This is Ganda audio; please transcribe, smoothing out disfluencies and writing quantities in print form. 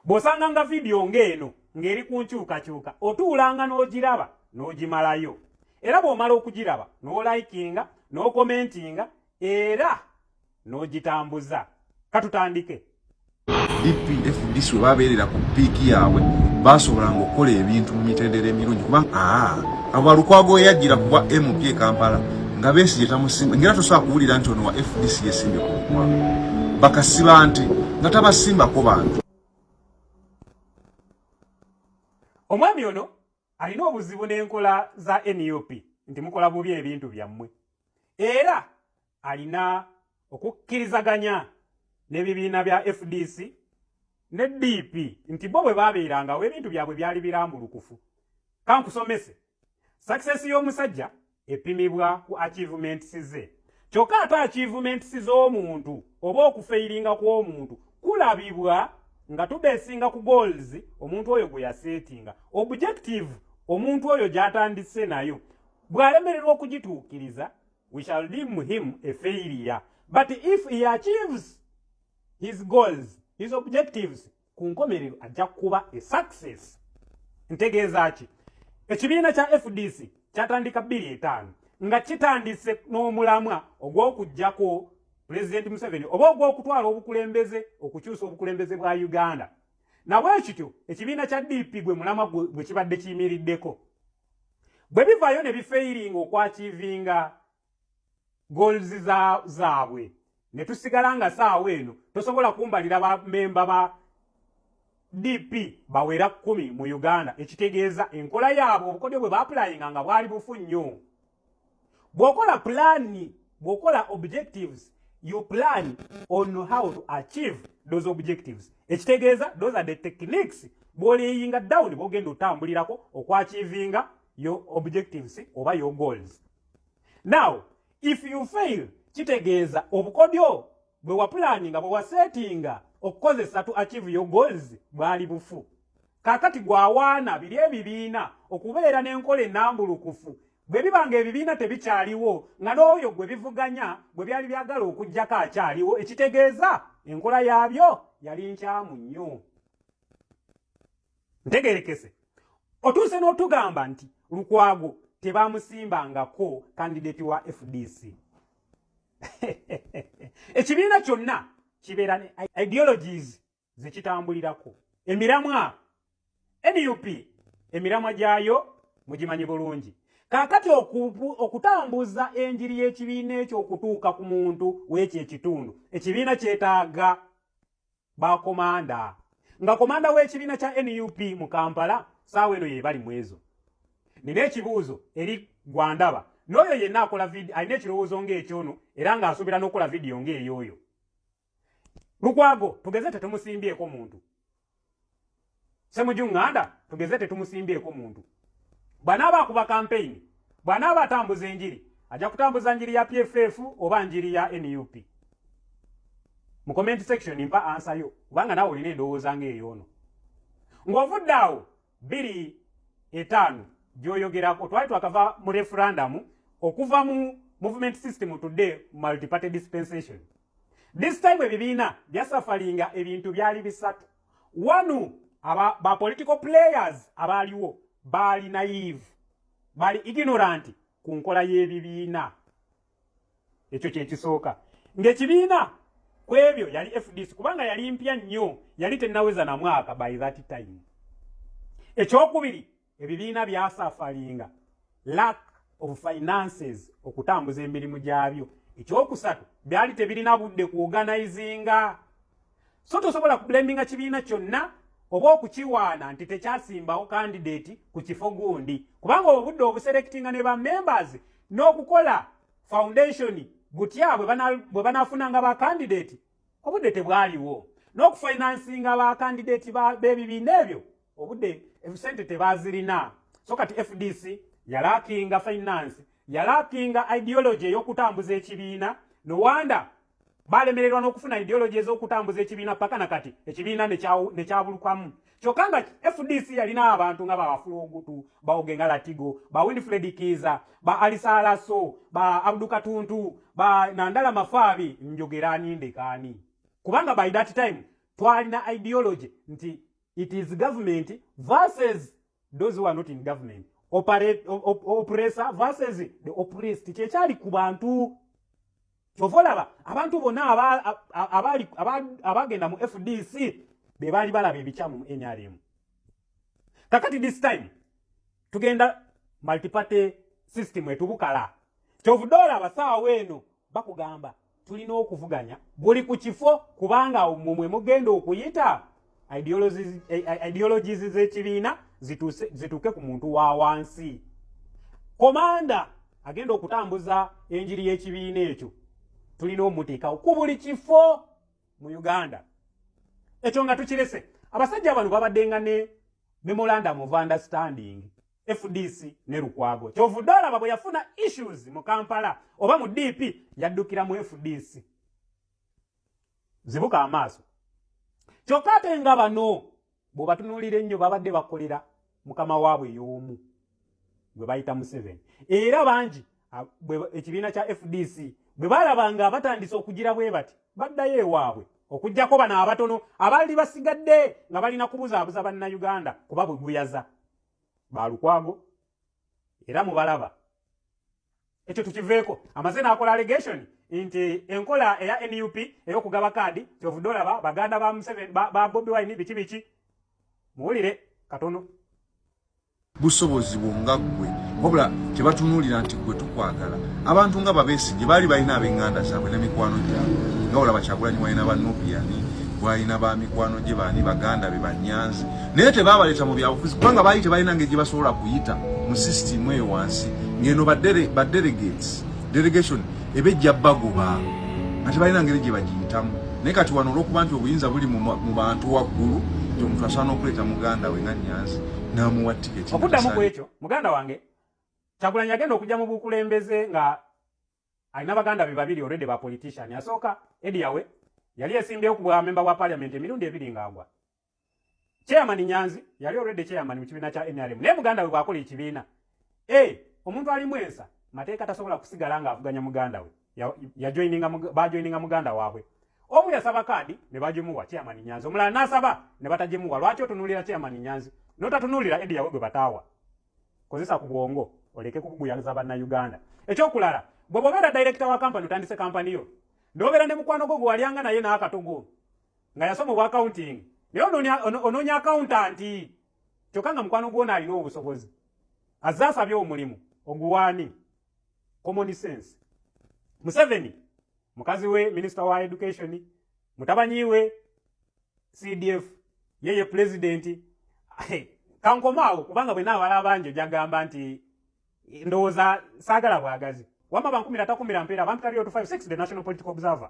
Bw'osanganga vidiyo ng'eno ng'eri ku nkyukakyuka, otuulanga n'ogiraba n'ogimalayo. Era bw'omala okugiraba n'olayikinga, n'okomentinga era n'ogitambuza. Katutandike. DP, FDC we babeerera ku piiki yaabwe baasobolanga okukola ebintu mu mitendera emirungi kubanga abo Lukwago yajjira kuba MP e Kampala nga Besigye tamusimba, ngera tosobola kuwulira nti ono wa FDC yesimbye ku Lukwago, bakasiba nti nga tabasimbako bantu. Omwami ono alina obuzibu n'enkola za NUP nti mukola bubi ebintu byammwe, era alina okukkirizaganya n'ebibiina bya FDC ne DP nti bo bwe baabeerangawo ebintu byabwe byali birambulukufu. Kankusomese, success y'omusajja epimibwa ku achievements ze, kyokka ate achievements z'omuntu oba okufeiringa kw'omuntu kulabibwa nga tubeesinga ku goals omuntu oyo gwe yaseetinga, objective omuntu oyo gy'atandise nayo. Bw'alemererwa okugituukiriza, we shall deem him a failure, but if he achieves his goals, his objectives, ku nkomerero ajja kuba a success. Ntegeeza ki? Ekibiina kya FDC kyatandika 2005 nga kitandise n'omulamwa ogw'okuggyako Pulezidenti Museveni oba ogw'okutwala obukulembeze, okukyusa obukulembeze bwa Uganda. Nabwe kityo ekibiina kya DP gwe mulamwa gwe kibadde kiyimiriddeko. Bwe bivaayo ne bifeiringa okwakiivinga goals zaabwe ne tusigala nga saawa eno tosobola kumbalira bamemba ba DP bawera 10 mu Uganda, ekitegeeza enkola yaabwe, obukodyo bwe baapulayinga nga bwali bufu nnyo. Bw'okola pulaani, bw'okola objectives, you plan on how to achieve those objectives, ekitegeeza those are the techniques bw'oleyinga down bw'ogenda otambulirako okwachivinga your objectives oba your goals. Now if you fail, kitegeeza obukodyo bwe wapulaninga, bwe wasetinga okukozesa to achieve your goals bwali bufu. Kaakati gwawaana biri ebibiina okubeera n'enkola ennambulukufu. Bwe biba nga ebibiina tebikyaliwo, nga n'oyo gwe bivuganya bwe byali byagala okuggyako akyaliwo, ekitegeeza enkola yaabyo yali nkyamu nnyo. Ntegerekese, otuuse n'otugamba nti Lukwago tebamusimbangako kandidate wa FDC. Ekibiina kyonna kibeera ne ideologies zekitambulirako, emiramwa. NUP emiramwa gyayo mugimanyi bulungi. Kaakati okutambuza enjiri y'ekibiina ekyo okutuuka ku muntu w'ekyo ekitundu, ekibiina kyetaaga bakomanda, nga komanda w'ekibiina kya NUP mu Kampala saawa eno ye bali mwezo. Nina ekibuuzo eri gwandaba n'oyo yenna akola alina ekirowoozo ng'ekyono era ng'asuubira n'okukola vidiyo ng'eyooyo. Lukwago tugeze tetumusimbyeko muntu, Semuju Nganda tugeze tetumusimbyeko muntu, bw'anaaba akuba kampeyini, bw'anaaba atambuza enjiri, ajja kutambuza njiri ya PFF oba njiri ya NUP? Mu comment section mpa answer yo, kubanga naawe olina endowooza ng'eyoono. Ng'ovudde awo, 2005 gy'oyogerako twali twakava mu referendum okuva mu movement system tudde multiparty dispensation. This time ebibiina byasafalinga ebintu byali bisatu. One, aba ba political players abaaliwo baali naive, baali ignorant ku nkola y'ebibiina. Ekyo kyekisooka. Ng'ekibiina ku ebyo yali FDC, kubanga yali mpya nnyo, yali tennaweza na mwaka by that time. Ekyokubiri, ebibiina byasafalinga lack of finances okutambuza emirimu gyabyo. Ekyokusatu, byali tebirina budde ku organizinga. So tosobola kublaminga kibiina kyonna oba okukiwaana nti tekyasimbawo candidate ku kifo gundi, kubanga obudde obuselectinga ne ba members n'okukola foundation butya bwe banaafunanga ba candidate, obudde tebwaliwo, n'okufinansinga ba candidate b'ebibiina ebyo, obudde, sente tebazirina. So kati FDC yalackinga finance, yalackinga ideology ey'okutambuza ekibiina. No wonder balemererwa n'okufuna ideology ez'okutambuza ekibiina paka na kati ekibiina nekyabulukamu. Kyokka nga FDC yalina abantu nga ba Wafula Ogutu, ba Ogenga Latigo, ba Winfred Kiza, ba Alisalaso, ba Abdu Katuntu, ba Nandala Mafabi. Njogera ani ndekaani? Kubanga by that time twalina ideology nti It is government versus those who are not in government, oppressor versus the oppressed. Kyekyali ku bantu. Kyova olaba abantu bonna abagenda mu FDC be baali balaba ebikyamu mu NRM. Kakati this time tugenda multiparty system etubukala. Kyovudde olaba saawa eno bakugamba tulina okuvuganya buli ku kifo, kubanga mwe mugenda okuyita ideologies z'ekibiina zituuke ku muntu wa wansi. Komanda agenda okutambuza enjiri y'ekibiina ekyo tulina omuteekawo ku buli kifo mu Uganda. Ekyo nga tukirese, abasajja bano babaddenga ne memorandum of understanding, FDC ne Lukwago. Kyovudde olaba bwe yafuna issues mu Kampala oba mu DP, yaddukira mu FDC. Zibuka amaaso. Kyokka ate nga bano bw'obatunuulira ennyo, babadde bakolera mukama waabwe y'omu gwe bayita Museveni. Era bangi ekibiina kya FDC bwe balaba nga batandise okugira bwe bati, baddayo ewaabwe, okugjako bano abatono abaali basigadde nga balina kubuzaabuza Bannayuganda kuba bweguyaza Balukwago. Era mubalaba. Ekyo tukiveeko. Amaze n'akola allegation nti enkola eya NUP ey'okugaba kaadi, kyovudde olaba baganda ba Museveni, ba Bobi Wine, biki biki. Muwulire katono. Busobozi bwonga ggwe, wabula tebatunuulira nti gwe tukwagala. Abantu nga babesigye baali balina ab'eŋŋanda zaabwe n'emikwano gyabwe, nga olaba Kyagulanyi walina ba Nubian, bwalina ba mikwano gye, baani, baganda be banyanzi, naye tebabaleeta mu byabufuzi kubanga baali tebalina ngeri gye basobola kuyita mu sisitimu eyo wansi, ng'eno ba delegates, delegation eba ejja bagoba nga tebalina ngeri gye bagiyitamu. Naye kati wano, olwokuba nti obuyinza buli mu bantu waggulu, nti omuntu asobola n'okuleeta muganda we nga Nyanzi n'amuwa tiketi. Okuddamu ku ekyo, muganda wange Kyagulanyi agenda okujja mu bukulembeze nga alina baganda be babiri already ba politician. Asooka Eddie Yawe, yali esimbyewo ku bwa member wa parliament emirundi ebiri ng'agwa. Chairman Nyanzi yali already chairman mu kibiina kya NRM, naye muganda we bw'akola ekibiina, omuntu alimu ensa mateeka tasobola kusigala ng'avuganya muganda we. Yajoininga, bajoininga muganda waabwe. Omu yasaba kaadi ne bagimuwa, Chairman Nyanzi, omulala n'asaba ne batagimuwa. Lwaki otunuulira Chairman Nyanzi n'otatunuulira Eddie Yawe gwe bataawa? Kozesa ku bwongo, oleke kubuguyaza Bannayuganda. Ekyokulala, bwe bwobeera director wa kampani, otandise kampani yo, n'obeera ne mukwano gwo gwe walyanga naye n'akatogo nga yasoma obwa accounting, naye onoonya accountant, kyokka nga mukwano gwona alina obusobozi, azze asabye omulimu, oguwaani? Common sense. Museveni, mukazi we minister wa education, mutabanyi we CDF, yeye president. Kankomaawo, kubanga bwe naabala abangi ojagamba nti ndowooza saagala bwagazi. Wamma bankumira takumira mpeera, abantu tali 256, the National Political Observer.